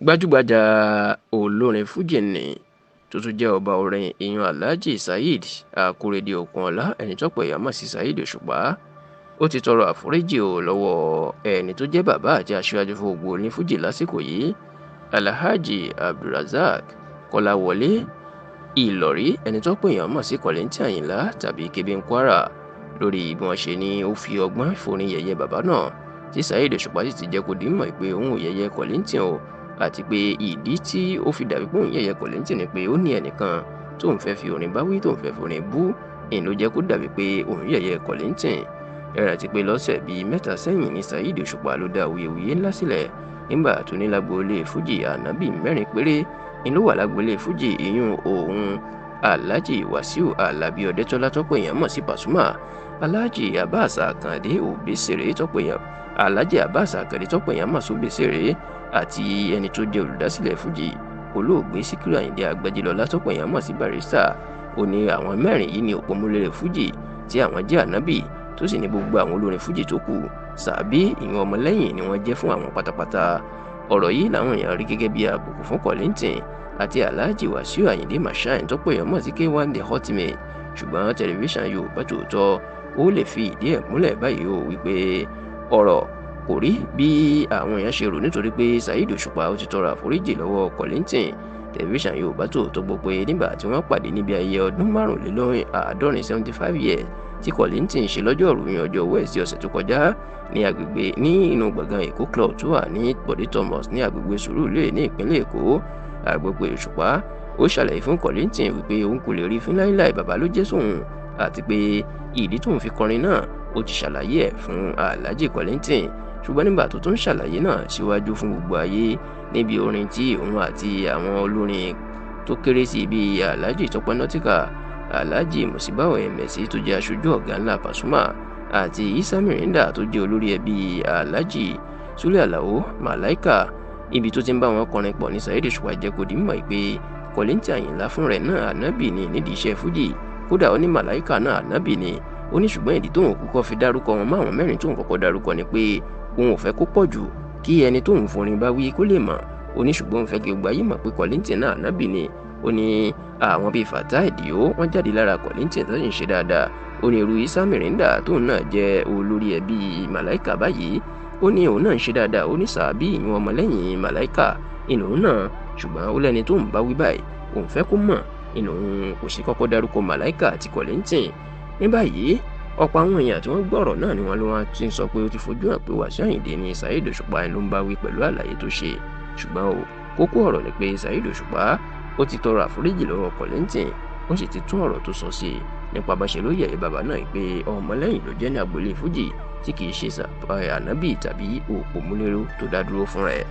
Gbajúgbajà olórin fújì ní tó tún jẹ́ ọba orin ìyún Alhaji Saheed Akorede Okunola, ẹni tọ́pọ̀ èèyàn mọ̀ sí Saheed Òṣùpá, ó ti tọrọ àforíjì o lọ́wọ́ ẹni tó jẹ́ bàbá àti aṣíwájú fún gbogbo onífújì lásìkò yìí, Alhaji Abdulrasaq Kọ́láwọlé Ìlọrí, ẹni tọ́pọ̀ èèyàn mọ̀ sí Kollington Àyìnlá tàbí Kébé Kwara, lórí bí wọ́n ṣe ní ó fi ọgbọ́n ìforin yẹ̀yẹ́ bàbá náà, tí Saheed Òṣùpá sì ti jẹ́ kó di mọ̀ pé òun ò yẹ̀yẹ́ Kollington o, àti pé ìdí tí ó fi dàbí pé òun yẹ̀yẹ́ Kollington ni pé ó ní ẹnìkan tóun fẹ́ fi orin báwí, tóun fẹ́ fi orin bú, ìyẹn ló jẹ́ kó dàbí pé òun yẹ̀yẹ́ Kollington. Ẹ rántí pé lọ́sẹ̀ bíi 3 sẹ́yìn ní Saheed Òṣùpá ló dá awuyewuye ńlá sílẹ̀ nígbà tó ní lágboolé fújì ànábì 4 péré ni ló wà lágboolé fújì, ìyún òun Alhaji Wasiu Alabi Ọdẹ́tọ́lá tọ́pọ̀ èèyàn mọ̀ sí Pasuma, Alhaji Abbas Akande Obesere tọ́pọ̀ èèyàn Alhaji Abbas Akande tọ́pọ̀ èèyàn mọ̀ sí Obesere, àti ẹni tó jẹ́ olùdásílẹ̀ fújì olóògbé Síkírù Àyìndé Àgbájélọlá tọ́pọ̀ èèyàn mọ̀ sí Barrister. Ó ní àwọn 4 yìí ní òpómúlérè fújì tí àwọn jẹ́ ànábì, tó sì ní gbogbo àwọn olórin fújì tó kù sàbí ìyún ọmọlẹ́yìn ni wọ́n jẹ́ fún àwọn pátápátá. Ọ̀rọ̀ yìí làwọn èèyàn rí gẹ́gẹ́ bí àbùkù fún Kollington àti Alhaji Wasiu Ayinde Marshal tọ́pọ̀ èèyàn mọ̀ sí K1 The Ultimate. Ṣùgbọ́n tẹlifíṣàn Yorùbá Tòótọ́ ó lè fi ìdí ẹ̀ múlẹ̀ báyìí ó wípé ọ̀rọ̀ kò rí bí àwọn èèyàn ṣe rò, nítorí pé Saheed Òṣùpá ó ti tọrọ àforíjì lọ́wọ́ Kollington. Tẹlifíṣàn Yorùbá Tòótọ́ gbọ́ pé nígbà tí wọ́n pàdé níbi ayẹyẹ ọdún 75 75 years tí Kollington ṣe lọ́jọ́ ìròyìn ọjọ́ Wednesday ọ̀sẹ̀ tó kọjá ní agbègbè ní inú gbọ̀ngàn Èkó Club tó wà ní Bọ̀dé Thomas ní agbègbè Sùúrùlérè ní ìpínlẹ̀ Èkó. Àgbègbè Òṣùpá ó ṣàlàyé fún Kollington wípé òun kò lè rí fín láíláì, bàbá ló jẹ́ sóun, àti pé ìdí tóun fi kọrin náà ó ti ṣàlàyé ẹ̀ fún Alhaji Kollington. Ṣùgbọ́n nígbà tó tún ṣàlàyé náà síwájú fún gbogbo ayé níbi orin tí òun àti àwọn olórin tó kéré sí bíi Alhaji Tọ́pẹ́ Nọ́tíkà, Alhaji Musibau Ẹ̀mẹ̀sí tó jẹ́ aṣojú ọ̀gá ńlá Pasuma, àti Isa Mirinda tó jẹ́ olórí ẹbí Alhaji Sule Alao Malaika, ibi tó ti ń bá wọn kọrin pọ̀ ní Saheed Òṣùpá jẹ́ kó di mọ̀ pé Kollington Àyìnlá fún rẹ̀ náà ànábì ni nídìí iṣẹ́ fújì, kódà ó ní Màláìkà náà ànábì ni. Ó ní ṣùgbọ́n ìdí tóun kúkọ́ fi dárúkọ wọn máwọn 4 tóun kọ́kọ́ dárúkọ ni pé òun ò fẹ́ kó pọ̀ jù kí ẹni tóun forin bá wí kó lè mọ̀. Ó ní ṣùgbọ́n òun fẹ́ kí gbogbo ayé mọ̀ pé Kollington náà ànábì ni. Ó ní àwọn bíi Fatai Dio wọ́n jáde lára Kollington tó sì ń ṣe dáadáa. Ó ní irú Isa Mirinda tóun náà jẹ́ olórí ẹbí Màláìkà báyìí, ó ní òun náà ń ṣe dáadáa, ó ní sàbí ìyún ọmọlẹ́yìn Màláìkà ìlòun náà. Ṣùgbọ́n ó lẹ́ni tó ń bá wí báyìí òun fẹ́ kó mọ̀, ìlòun kò sí kọ́kọ́ dárúkọ Màláìkà àti Kollington. Ní báyìí ọ̀pọ̀ àwọn èèyàn tí wọ́n gbọ́ ọ̀rọ̀ náà ni wọ́n ló wá ti ń sọ pé ó ti fojú hàn pé Wasiu Ayinde ni Saheed Òṣùpá ló ń bá wí pẹ̀lú àlàyé tó ṣe. Ṣùgbọ́n o kókó ọ̀rọ̀ ni pé Saheed Òṣùpá ó ti tọrọ àforíjì lọ́wọ́ Kollington, ó sì ti tún ọ̀rọ̀ tó sọ sí i nípa bá ṣe ló yẹ̀yẹ́ bàbá náà pé ọmọlẹ́yìn ló jẹ́ ní agboolé fújì tí kì í ṣe ànábì tàbí òpómúléró tó dá dúró fún rẹ̀.